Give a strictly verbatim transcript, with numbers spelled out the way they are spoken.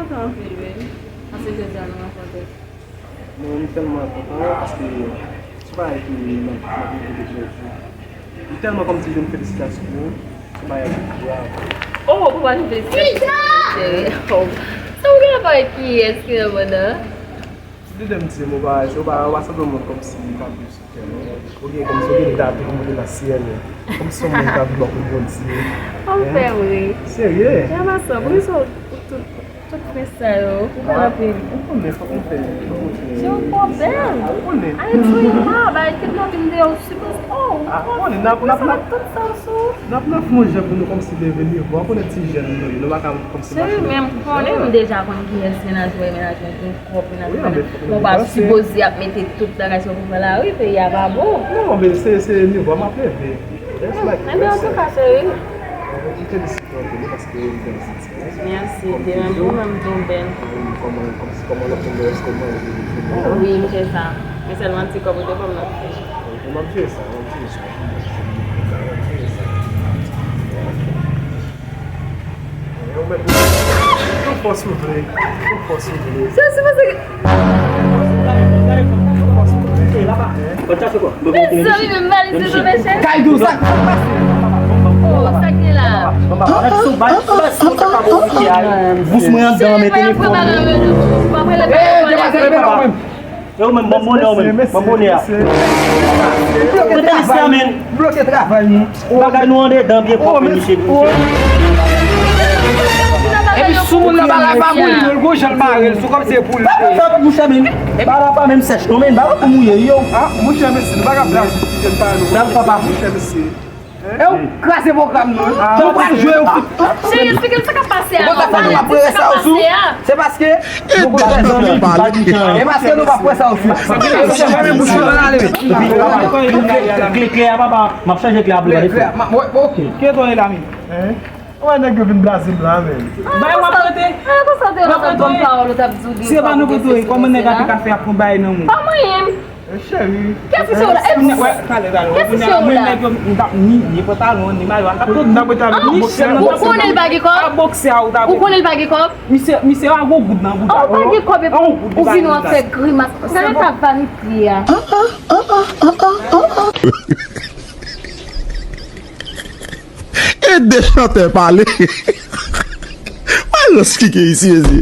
Kontan anpil, wi. Paske jodi a nou rankontre. Mwen, m tèlman kontan, paske se yon bagay ki m ap, m ap reve depi yon jou. M tèlman kòmsi jwenn felisitasyon pou ou. Se yon bagay ki grav. Oh, ou pa jwenn felisitasyon, cheri. Oh. Sa ou gen la pa wè kiyès ki nan mond nan? Dedan m di, m pa, se ou pa, ou pa sanble yon moun kòmsi k ap viv sou tè, non? Ou gen kòmsi ou gen dat ou monte nan syèl. Kòmsi yon moun k ap viv ak yon Bondye. An fè wi. Serye? Jamason, poukisa ou tout, tout frè sa yo? Ou bèl anpil. Ou konnen, fòk nou fè, fòk nou fè. Jan ou twò bèl. Ou konnen. Ayiti, wi, pa, bay kidnapin deyò, ou sipoze, oh, ou twò bèl. Ou sa tout sa w sou. N ap nan fè yon jan pou nou kòmsi leve nivo a, konnen ti jèn nou ye, nou pa ka kòmsi mache nan. Cheri, men m konnen m deja konn kiyès mennaj mwen, mennaj mwen gen kòb, mennaj mwen gen bagay. Bon, pa sipoze ap mete tout bagay sa pou fè lari, peyi a pa bon. Non, men se, se nivo a m ap leve. Ebyen, antouka, cheri. M felisite w anpil, paske m felisite w. Mèsi, de menm pou menm tou, Ben. Kòman, kòman, kòman lòt moun yo, èske w manje depi jodi a? Wi, m fè sa. Men sèlman ti kòb ou te ban m nan. M ap jere sa, m ap jere sa. Yo, men, fè fòs ou vle. Fè fòs ou vle. Se, se paske Mezanmi, men valiz yo tonbe chè. Kay Dou, sa k pase? Oh, sa k gen la? Bous mwen anndan, mete li fò. Yo, men, ban m bonè, yo, men, ban m bonè a. Mete li sa, men. Bloke travay nou. Bagay nou andedan byen pwòp, men, misye. Epi sou moun nan bagay pa pou li, non, l gon jan l mare l, sou kòm se pou li. Pa pou sa, mouche, men. E pa la pa menm sèch, non, men, bagay pou mouye, yo. Ah, mouche, mesye, nou pa ka blaze, kite n pale nou. Bravo, papa. Mouche, mesye. E ou kraze pwogram nou. Nou pral jwe, ou fout. Cheri, eksplike m sa k ap pase a. Bon, sa fè nou pa prese sa ou sou. Se paske nou pa prese sa ou sou. E paske nou pa prese sa ou sou. Klè, klè a, papa. M ap chanje klè a pou li pa desann. Ok. Kiyès ou ye la menm? Hein? Wè nèg yo vin blaze m la, men. Bay w ap rete. An konsa te nan bon pawòl ou t ap di w. Se pa nan kote w ye, kòman nèg a te ka fè ap pran bagay nan men w? Pa mwen menm. Eh, cheri. Kiyès misye w la? Kiyès misye w la? Mwen nèg yo, m t ap ni, ni pantalon, ni mayo, a tout. Ou konnen l pa gen kòb? A boksè a ou ta. Ou konnen l pa gen kòb? Misye, misye a gon goud nan bouda. Ou pa gen kòb epi ou vin w ap fè grimas. Gade ta vanite a. E de chantè pale. Wè rans ki gen isi, mezye.